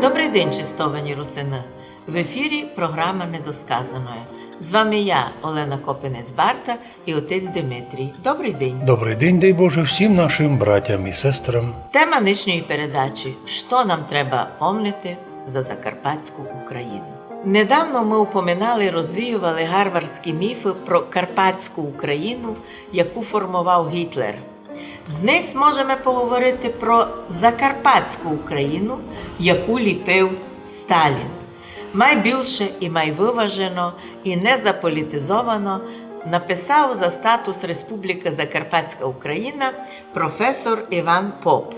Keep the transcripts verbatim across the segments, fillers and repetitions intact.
Добрый день, честовані русины! В ефірі програма «Недосказаноє». З вами я, Олена Копинець-Барта, і отець Димитрій. Добрый день! Добрый день, дай Боже, всім нашим братям і сестрам. Тема нынішньої передачі: што нам треба помнити за Закарпатську Україну. Недавно мы упоминали, розвіювали гарвардські міфы про Карпатську Україну, яку формовав Гітлер. Днесь можеме поговорити про Закарпатську Україну, яку ліпив Сталін. Май більше і май выважено, і не заполітизовано написав за статус Республікы Закарпатська Україна професор Іван Поп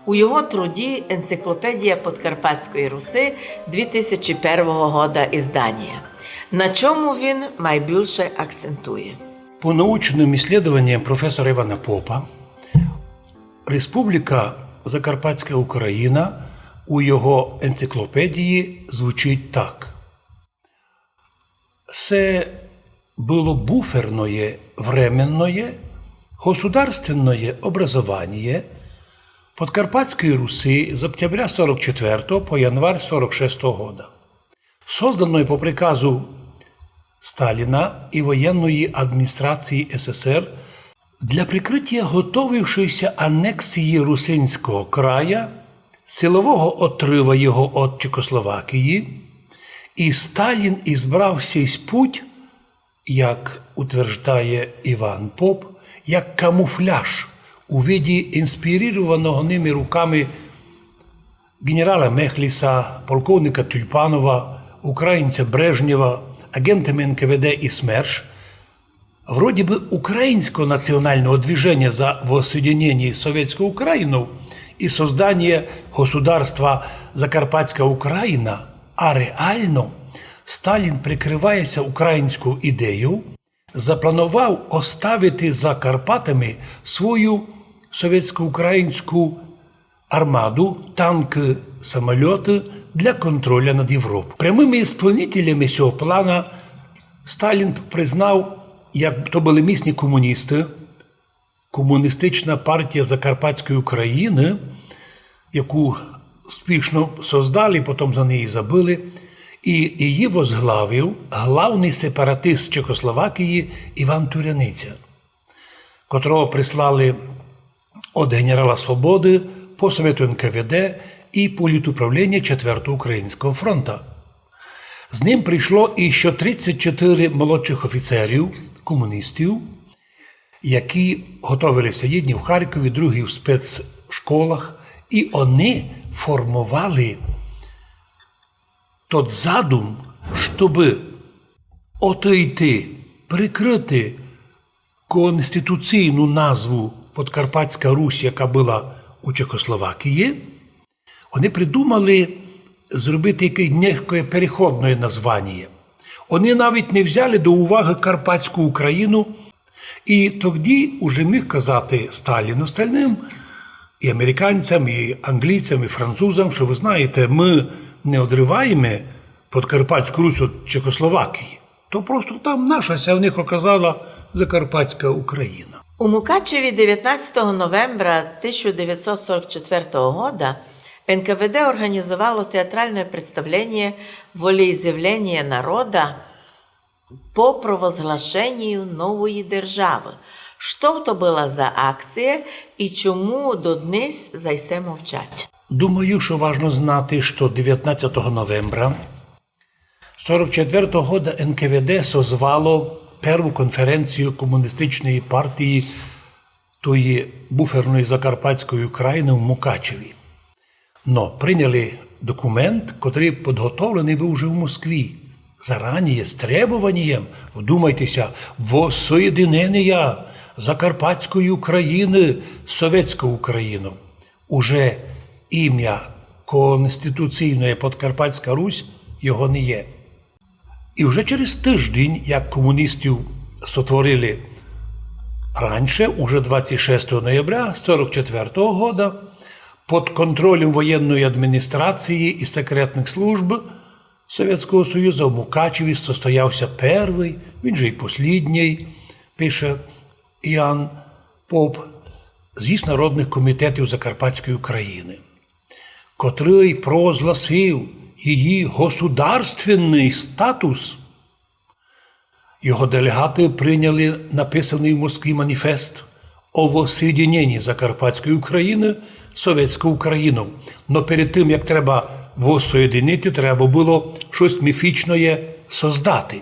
у його труді «Енциклопедія Подкарпатської Руси» дві тисячі першого года ізданія. На чому він май більше акцентує? По научным исследованиям професора Івана Попа, Республіка Закарпатська Україна у його енциклопедії звучить так: се было буферноє, временноє, государственноє образованіє Подкарпатської Руси з октября сорок четвертого по январь сорок шестого года, созданоє по приказу Сталіна і воєнної адміністрації СССР для прикрытія готовившейся анексії Русинського края, силового отрыва його од Чехословакії, і Сталін избрав сей путь, як утверждає Іван Поп, як камуфляж у виді інспірірованого ними руками генерала Мехліса, полковника Тюльпанова, українця Брежнєва, агентами НКВД і СМЕРШ, вроде бы українського націоналного движеня за воссоєдинєніє з Совєтською Україною і созданіє государства Закарпатська Україна, а реално Сталін, прикрываєся українською ідеєю, запланував оставити за Карпатами свою совєтсько-українську армаду, танкы, самолёты для контроля над Європою. Прямыми исполнителями сього плана Сталін признав, як то были місні комуністы, Комуністична партія Закарпатської України, яку спішно создали, потім за неї забыли, і її возглавив главный сепаратист Чехословакії Іван Туряниця, котрого прислали од генерала Свободы по Совєту НКВД і політуправління Четвертого Українського фронта. З ним прийшло іщи тридцять чотири молодшых офіцерів, комуністів, які готовилися єдні в Харкові, другі в спецшколах, і они формовали тот задум, щоб отойти, прикрыти конституційну назву Подкарпатська Русь, яка была у Чехословакії, они придумали зробити якесь некоє переходноє названіє. Они навіть не взяли до уваги Карпатську Україну, і тогды уже міг казати Сталін остальным, і американцям, і англійцям, і французам, што, вы знаєте, мы не одрываєме Подкарпатську Русь од Чехословакії. То просто там наша ся в них оказала Закарпатська Україна. У Мукачеві девятнадцятого новембра тисяча девятсот сорок четвертого года НКВД організовало театральне представлення «Волеизъявление народа по провозглашению нової державы». Што то была за акція і чому доднесь за се мовчать? Думаю, што важно знати, што девятнадцятого новембра сорок четвертого года НКВД созвало перву конференцію Комуністичної партії тої буферної Закарпатської України в Мукачеві. Но прийняли документ, котрый подготовленый быв уже в Москві зараніє з требованієм, вдумайте ся, воссоєдиненя Закарпатської України з Совєтською Україною. Уже імя конституційноє Подкарпатська Русь його не є. І вже через тыждень, як комуністів сотворили раньше, уже двадцять шестого ноября сорок четвертого года, под контролем воєнної адміністрації і секретных служб Совєтського Союза в Мукачеві состояв ся первый, він же й послідній, пише Іван Поп, з'їзд народных комітетів Закарпатської України. котрый провозгласив її государственный статус, його делегаты прийняли написаный в Москві маніфест о воссоєдинении Закарпатської України з Совєтською Україною. Но перед тым, як треба воссоєдинити, треба было штось міфічноє создати.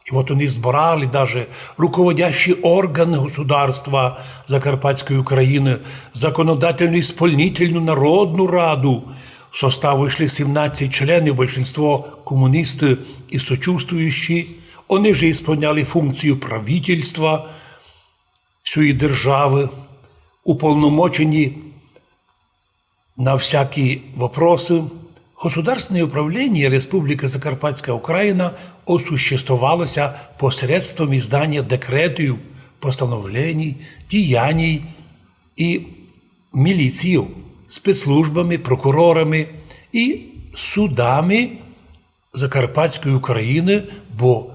И вот они збирали даже руководящі органы государства Закарпатської України, законодательну, исполнительну, народну раду. В состав вошли сімнадцять членів, большинство комуністы и сочувствуючі. Они же исполняли функцію правительства сёї державы, уполномочені на всякі вопросы. Государственне управление Республикы Закарпатська Україна осуществовало ся посредством издания декретів, постановленій, діяній и міліцією, спецслужбами, прокурорами и судами Закарпатської України, бо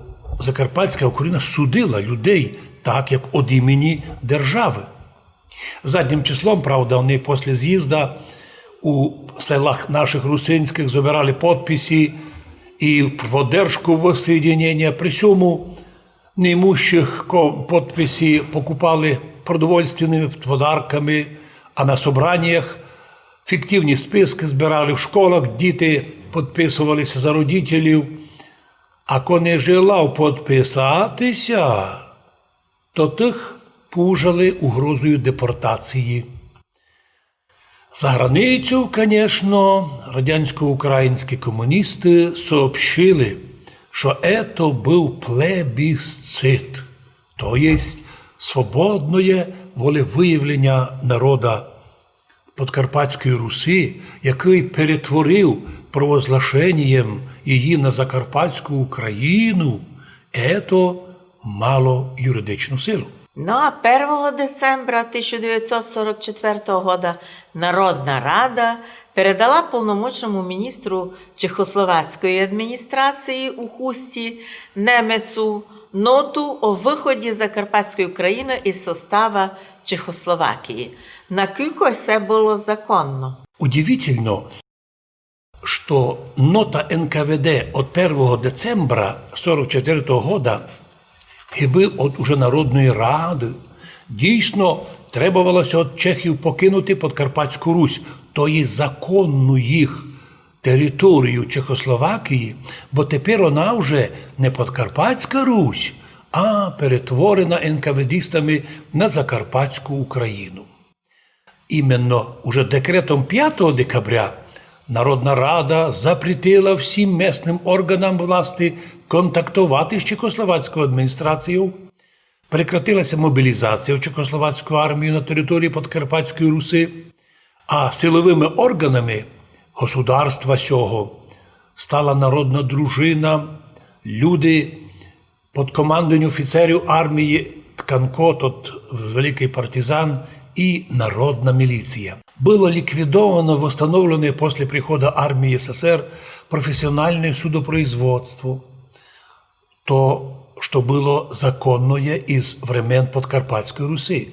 Закарпатська Україна судила людей так, як од имені державы. Заднім числом, правда, они после з'їзда у селах нашых русинськых збирали подписи и в поддержку воссоєдинения. При сьому неимущых ко-, подписи покупали продовольственными подарками, а на собраніях фіктівні спискы збирали в школах, діти подписовали ся за родителів, а ко не желав подписати ся, то тых пужали угрозою депортації. За границю, конечно, радянсько-українські комуністы сообщили, што ето быв плебісцит, то єсть свободноє волевыявлення народа Подкарпатської Руси, якый перетворив провозглашенієм її на Закарпатську Україну, ето мало юридичну силу. Ну а первого децембра тисяча девятьсот сорок четвертого года Народна Рада передала полномочному міністру чехословацької адміністрації у Хусті Немецу ноту о выході Закарпатської України из состава Чехословакії. Накілько се было законно? Удивительно, што нота Н К В Д од первого децембра сорок четвертого года, гибы од уже Народної Рады, дійсно требовало ся од чехів покинути Подкарпатську Русь, то єсть законну їх територію Чехословакії, бо тепер она вже не Подкарпатська Русь, а перетворена Н К В Д-істами на Закарпатську Україну. Именно уже декретом пятого декабря Народна Рада запретила всім местным органам власти контактовати з чехословацькою адміністрацією, прекратила ся мобілізація в чехословацьку армію на території Подкарпатської Руси, а силовыми органами государства сього стала народна дружина, люди, під командуванням офіцерів армії Тканко, тот великый партизан, и народна міліція. Было ліквідовано, восстановлено после прихода армії С С С Р професіональне судопроизводство, то, што было законноє из времен Подкарпатської Руси.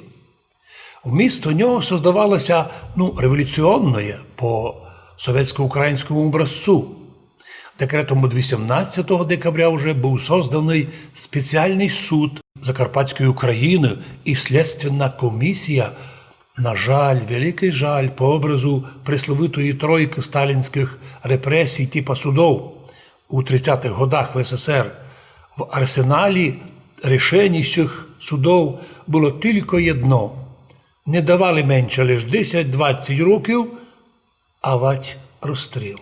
Вмісто нього создавало ся, ну, революціонноє по совєтсько-українському образцу. Декретом од вісімнадцятого декабря вже быв созданый спеціалный суд Закарпатської України и слідственна комісія, на жаль, великый жаль, по образу пресловутої тройкы сталінськых репресій типа судов у тридцятых годах в С С С Р. В арсеналі рішеній сих судов было тілько єдно. Не давали менше лиш десять-двадцять років, авадь розстріл.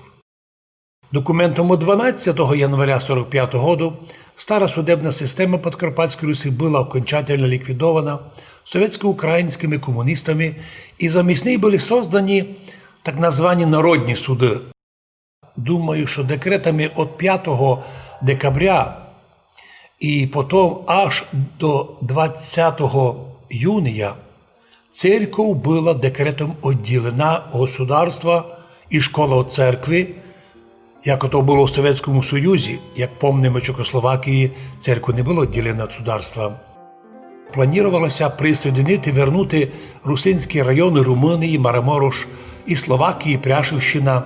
Документом од дванадцятого января сорок пятого году стара судебна система Подкарпатської Руси была окончательно ліквідована совєтсько-українськыми комуністами, и замість неї были создані так названі народні суды. Думаю, што декретами од пятого декабря и потом аж до двадцятого юния церков была декретом одділена од государства и школа од церкви, як ото было в Совєтському Союзі, як помниме, в Чехословакії церква не была одділена од государства. Планувало ся присоєдинити, вернути русинські районы Румынії, Мараморош і Словакії, Пряшівщина,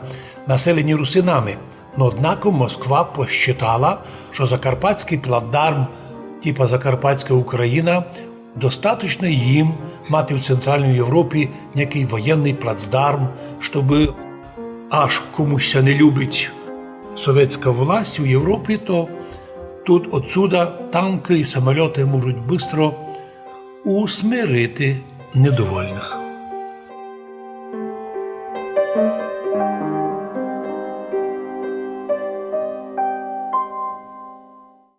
населені русинами. Но однако Москва посчитала, што закарпатськый плацдарм, типа Закарпатська Україна, достаточно їм мати в Центральній Європі некый воєнный плацдарм, щоб аж комусь ся не любить совєтська власть у Європі, то тут отсюда танкы і самолёты можуть быстро усмирити недовольных.